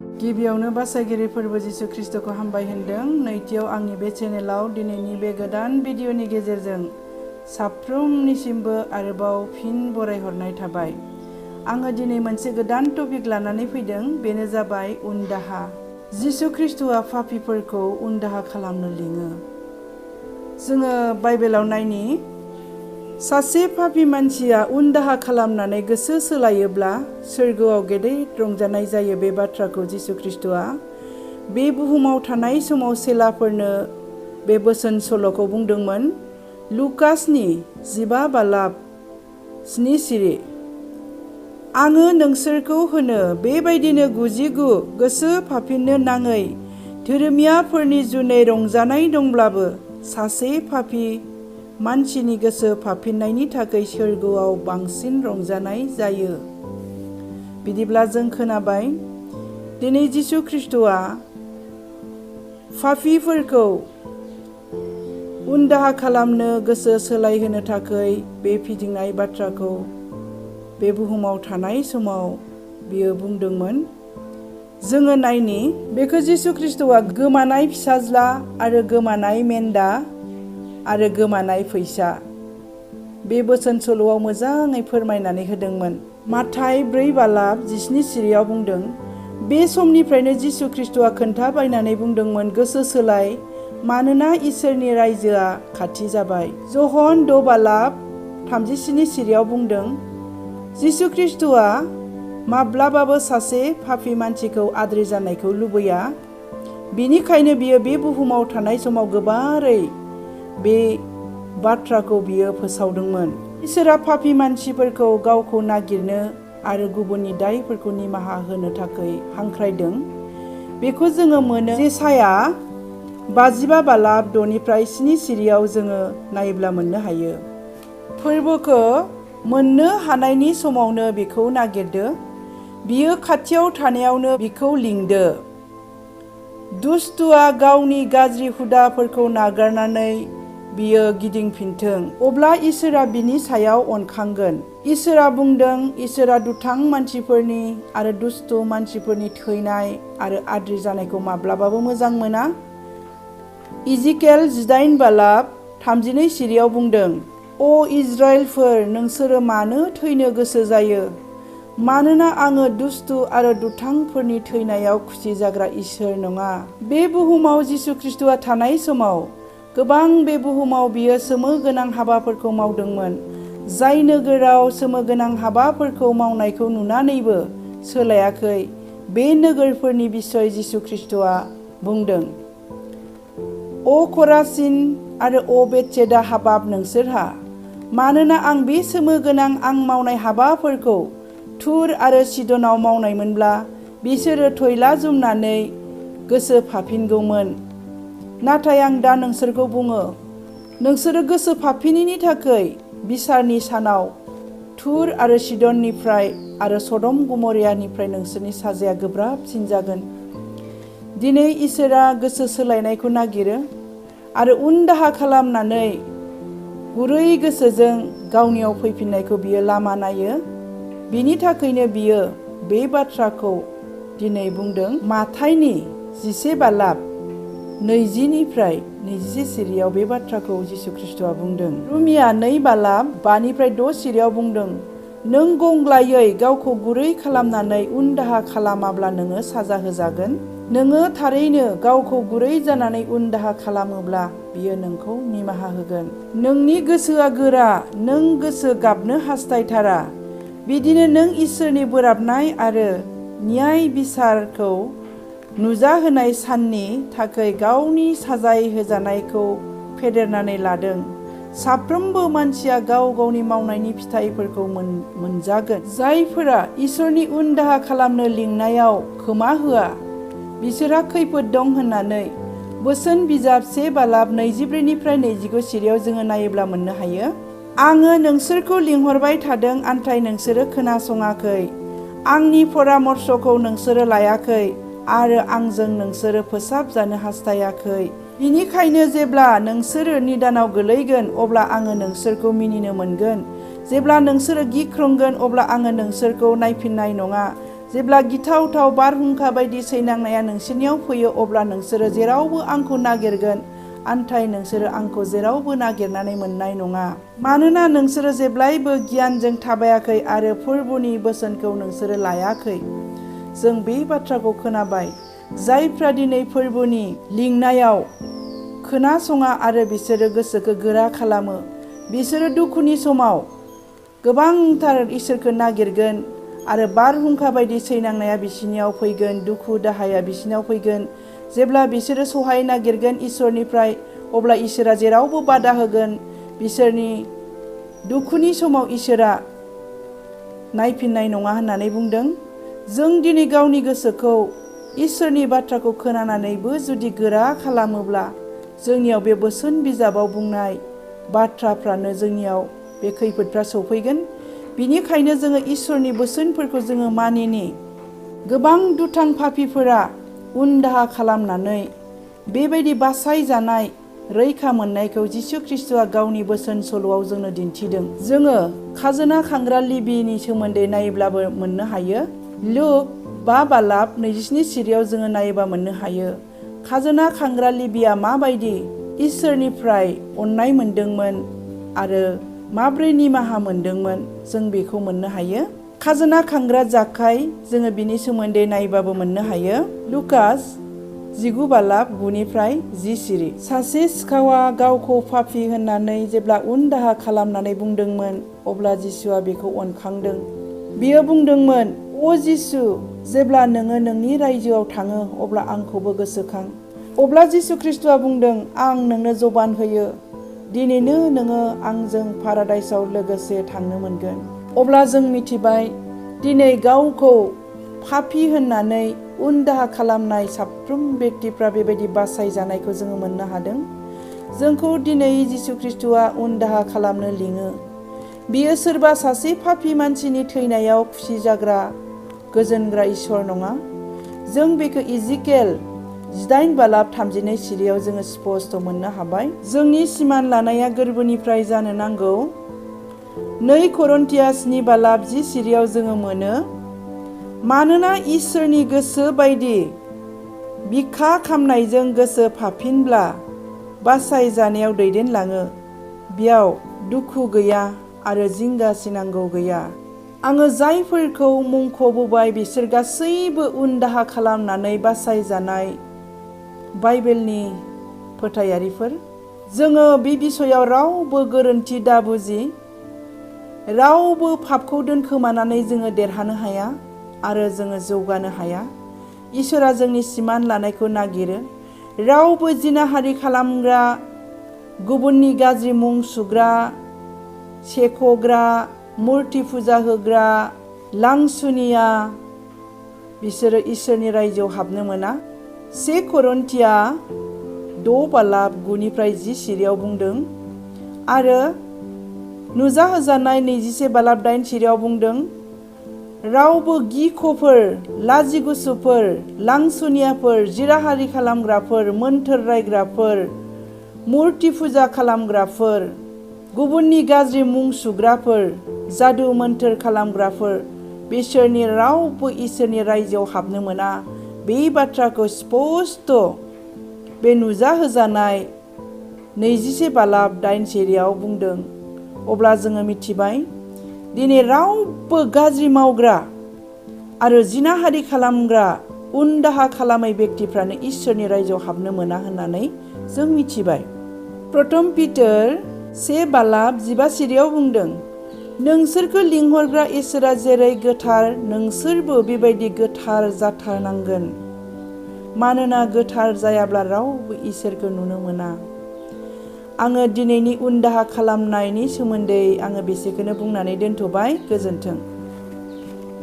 गिबियावनो बासायगिरि फोरबो जिसु ख्रिस्टखौ हामबाय होनदों। नैथियाव आंनि बे चेनेलाव दिनैनि बे गोदान भिडिअनि गेजेरजों साफ्रोमनिसिमबो आरोबाव फिन बरायहरनाय थाबाय। आङो दिनै मोनसे गोदान टपिक लानानै फैदों, बेनो जाबाय उनदाहा। जिसु ख्रिस्टआ पापीफोरखौ उनदाहा खालामनो लिङो। जोङो बाइबेलाव नायनि, सासे पापी मानसिया उनदाहा खालामनानै गोसो सोलायोब्ला सोरगोआव गेदेर रंजानाय जायो। बे बाथ्राखौ जिसु ख्रिस्टआ बे बुहुमाव थानाय समाव सेलाफोरनो बे बोसोन सल'खौ बुंदोंमोन। लुकासनि 15:7 सिरि, आङो नोंसोरखौ होनो बेबायदिनो 99 गोसो फाफिननो नाङै धोरोमियाफोरनि जुनै रंजानाय दंब्लाबो सासे पापी मानसिनि गोसो फाफिननायनि थाखाय सोरगोआव बांसिन रंजानाय जायो। बिदिब्ला जों खोनाबाय, दिनै जिसु ख्रिस्टआ पापीफोरखौ उनदाहा खालामनो गोसो सोलायहोनो थाखाय बे फिदिंनाय बाथ्राखौ बे बुहुमाव थानाय समाव बियो बुंदोंमोन। जोङो नायनि, बेखौ जिसु ख्रिस्टआ गोमानाय फिसाज्ला आरो गोमानाय मेन्दा आरो गोमानाय फैसा बे बोसोन सल'आव मोजाङै फोरमायनानै होदोंमोन। माथाय 4:17 सिरियाव बुंदों, बे समनिफ्रायनो जिसु ख्रिस्टआ खोन्थाबायनानै बुंदोंमोन, गोसो सोलाय, मानोना इसोरनि रायजोआ खाथि जाबाय। जहन 6:37 सिरियाव बुंदों, जिसु ख्रिस्टआ माब्लाबाबो सासे पापी मानसिखौ आद्रि जानायखौ लुबैया। बिनिखायनो बियो बे बुहुमाव थानाय समाव गोबारै बे बाथ्राखौ बियो फोसावदोंमोन। इसोरा पापी मानसिफोरखौ गावखौ नागिरनो आरो गुबुननि दायफोरखौ निमाहा होनो थाखाय हांख्रायदों। बेखौ जोङो मोनो जेसाया 55:6-7 सिरियाव जोङो नायोब्ला मोननो हायो। फोरबोखौ मोननो हानायनि समावनो बिखौ नागिरदो, बियो खाथियाव थानायावनो बिखौ लिंदो। दुष्टआ गावनि गाज्रि हुदाफोरखौ नागारनानै बियो गिदिंफिनथों, अब्ला इसोरा बिनि सायाव अनखांगोन। इसोरा बुंदों, इसोरा दुथां मानसिफोरनि आरो दुष्ट मानसिफोरनि थैनाय आरो आद्रि जानायखौ माब्लाबाबो मोजां मोना। इजिकेल 18:32 सिरियाव बुंदों, अ इजराइलफोर, नोंसोरो मानो थैनो गोसो जायो? मानोना आङो दुष्ट आरो दुथांफोरनि थैनायाव खुसि जाग्रा इसोर नङा। बे बुहुमाव जिसु ख्रिस्टआ थानाय समाव गोबां बे बुहुमाव बियो सोमोगोनां हाबाफोरखौ मावदोंमोन। जाय नोगोराव सोमोगोनां हाबाफोरखौ मावनायखौ नुनानैबो सोलायाखै, बे नोगोरफोरनि बिसय जिसु ख्रिस्टआ बुंदों, अ खरासिन आरो अ बेतसेदा, हाबाब नोंसोरहा! मानोना आं बे सोमोगोनां आं मावनाय हाबाफोरखौ तुर आरो सिदनाव मावनायमोनब्ला बिसोरो थयला जुमनानै गोसो फाफिनगौमोन। नाथाय आं दा नोंसोरखौ बुङो, नोंसोरो गोसो फाफिनिनि थाखाय बिसारनि सानाव तुर आरो सिदननिफ्राय आरो सदम गमरियानिफ्राय नोंसोरनि साजाया गोब्राबसिन जागोन। दिनै इसोरा गोसो सोलायनायखौ नागिरो आरो उनदाहा खालामनानै गुरै गोसोजों गावनियाव फैफिननायखौ बियो लामा नायो। बिनि थाखायनो बियो बे बाथ्राखौ दिनै बुंदों। माथायनि 11:20-21 सिरियाव बे बाथ्राखौ जिसु ख्रिस्टआ बुंदों। रमिया 2:5-6 सिरियाव बुंदों, नों गंग्लायै गावखौ गुरै खालामनानै उनदाहा खालामाब्ला नोङो साजा होजागोन। नोङो थारैनो गावखौ गुरै जानानै उनदाहा खालामोब्ला बियो नोंखौ निमाहा होगोन। नोंनि गोसोआ गोरा, नों गोसो गाबनो हास्थायथारा। बिदिनो नों इसोरनि बोराबनाय आरो न्याय बिसारखौ नुजाहोनाय साननि थाखाय गावनि साजाय होजानायखौ फेदेरनानै लादों। साफ्रोमबो मानसिया गाव गावनि मावनायनि फिथाइफोरखौ मोनजागोन। जायफोरा इसोरनि उनदाहा खालामनो लिंनायाव खोमा होआ, बिसोरहा खैफोद दं होननानै बोसोन बिजाब 1:24-25 सिरियाव जोङो नायोब्ला मोननो हायो। आङो नोंसोरखौ लिंहरबाय थादों, नाथाय नोंसोरो खोनासङाखै। आंनि परामर्शखौ नोंसोरो लायाखै आरो आंजों नोंसोरो फोसाबजानो हास्थायाखै। बिनिखायनो जेब्ला नोंसोरो निदानाव गोलैगोन, अब्ला आङो नोंसोरखौ मिनिनो मोनगोन। जेब्ला नोंसोरो गिख्रंगोन, अब्ला आङो नोंसोरखौ नायफिननाय नङा। जेब्ला गिथावथाव बारहुंखा बायदि सैनांनाया नोंसोरनियाव फैयो अब्ला नोंसोरो जेरावबो आंखौ नागिरगोन, नाथाय नोंसोरो आंखौ जेरावबो नागिरनानै मोननाय नङा। मानोना नोंसोरो जेब्लायबो गियानजों थाबायाखै आरो फोरबुनि बोसोनखौ नोंसोरो लायाखै। जों बे बाथ्राखौ खोनाबाय। जायफ्रा दिनै फोरबुनि लिंनायाव खोनासङा आरो बिसोरो गोसोखौ गोरा खालामो, बिसोरो दुखुनि समाव गोबांथार इसोरखौ नागिरगोन आरो बारहुंखा बायदि सैनांनाया बिसिनियाव फैगोन, दुखु दाहाया बिसिनियाव फैगोन। जेब्ला बिसोरो सहाय नागिरगोन इसोरनिफ्राय, अब्ला इसोरा जेरावबो बादा होगोन। बिसोरनि दुखुनि समाव इसोरा नायफिननाय नङा होननानै बुंदों। जों दिनै गावनि गोसोखौ इसोरनि बाथ्राखौ खोनानानैबो जुदि गोरा खालामोब्ला, जोंनियाव बे बोसोन बिजाबाव बुंनाय बाथ्राफ्रानो जोंनियाव बे खैफोदफ्रा सौफैगोन। बिनिखायनो जोङो इसोरनि बोसोनफोरखौ जोङो मानिनि। गोबां दुथां पापीफोरा उनदाहा खालामनानै बेबायदि बासायजानाय रैखा मोननायखौ जिसु ख्रिस्ट'आ गावनि बोसोन सल'आव जोंनो दिन्थिदों। जोङो खाजोना खांग्रा लिबिनि सोमोन्दै नायोब्लाबो मोननो हायो। लुक 5:27 सिरियाव जोङो नायोबा मोननो हायो। खाजोना खांग्रा लिबिया माबायदि इसोरनिफ्राय अननाय मोनदोंमोन आरो माब्रै निमाहा मोनदोंमोन, जों बेखौ मोननो हायो। खाजोना खांग्रा जाखाय जोङो बिनि सोमोन्दै नायबाबो मोननो हायो। लुकास 19:9-10 सिरि। सासे सिखावा गावखौ पापी होननानै जेब्ला उनदाहा खालामनानै बुंदोंमोन, अब्ला जिसुआ बेखौ अनखांदों। बियो बुंदोंमोन, "अ जिसु, जेब्ला नोङो नोंनि रायजोआव थाङो अब्ला आंखौबो गोसोखां।" अब्ला जिसु ख्रिस्ट'आ बुंदों, "आं नोंनो जबान होयो, दिनैनो नोङो आंजों पाराडाइसआव लोगोसे थांनो मोनगोन।" अब्ला जों मिथिबाय, दिनै गावखौ पापी होननानै उनदाहा खालामनाय साफ्रोम बेक्तिफ्रा बेबायदि बासायजानायखौ जोङो मोननो हादों। जोंखौ दिनै जिसु ख्रिस्ट'आ उनदाहा खालामनो लिङो। बियो सोरबा सासे पापी मानसिनि थैनायाव खुसि जाग्रा गोजोनग्रा इसोर नङा। जों बेखौ इजिकेल 18:32 सिरियाव जोङो स्पष्ट मोननो हाबाय। जोंनि सिमान लानाया गोरबोनिफ्राय जानो नांगौ। 2 करिन्थियास 9:10 सिरियाव जोङो मोनो, मानोना इसोरनि गोसो बायदि बिखा खामनायजों गोसो फाफिनब्ला बासायजानायाव दैदेनलाङो, बेयाव दुखु गैया आरो जिंगा सिनांगौ गैया। आङो जायफोरखौ मुंख'बोबाय बिसोर गासैबो उनदाहा खालामनानै बासायजानाय बाइबेलनि फोथायारिफोर। जोङो बे बिसयाव रावबो गोरोन्थि दाबुजि। रावबो पापखौ दोनखोमानानै जोङो देरहानो हाया आरो जोङो जौगानो हाया। इसोरा जोंनि सिमान लानायखौ नागिरो। रावबो जिनाहारि खालामग्रा, गुबुननि गाज्रि मुं सुग्रा, सेख'ग्रा, मुर्ति फुजा होग्रा, लांसुनिया, बिसोरो इसोरनि रायजोआव हाबनो मोना। 1 करिन्थिया 6:9-10 सिरियाव बुंदों आरो नुजाहोजानाय 21:8 सिरियाव बुंदों, रावबो गिख'फोर, लाजिगुसुफोर, लांसुनियाफोर, जिराहारि खालामग्राफोर, मोन्थोर रायग्राफोर, मुर्ति फुजा खालामग्राफोर, गुबुननि गाज्रि मुं सुग्राफोर, जादु मोन्थोर खालामग्राफोर, बिसोरनि रावबो इसोरनि रायजोआव हाबनो मोना। बे बाथ्राखौ स्पष्ट बे नुजाहोजानाय 21:8 सिरियाव बुंदों। अब्ला जोङो मिथिबाय, दिनै रावबो गाज्रि मावग्रा आरो जिनाहारि खालामग्रा, उनदाहा खालामै बेक्तिफ्रानो इसोरनि रायजोआव हाबनो मोना होननानै जों मिथिबाय। प्रथम पिटार 1:15 सिरियाव बुंदों, नोंसोरखौ लिंहरग्रा इसोरा जेरै गोथार, नोंसोरबो बेबायदि गोथार जाथारनांगोन, मानोना गोथार जायाब्ला रावबो इसोरखौ नुनो मोना। आङो दिनैनि उनदाहा खालामनायनि सोमोन्दै आङो बेसेखौनो बुंनानै दोनथ'बाय। गोजोन्थों।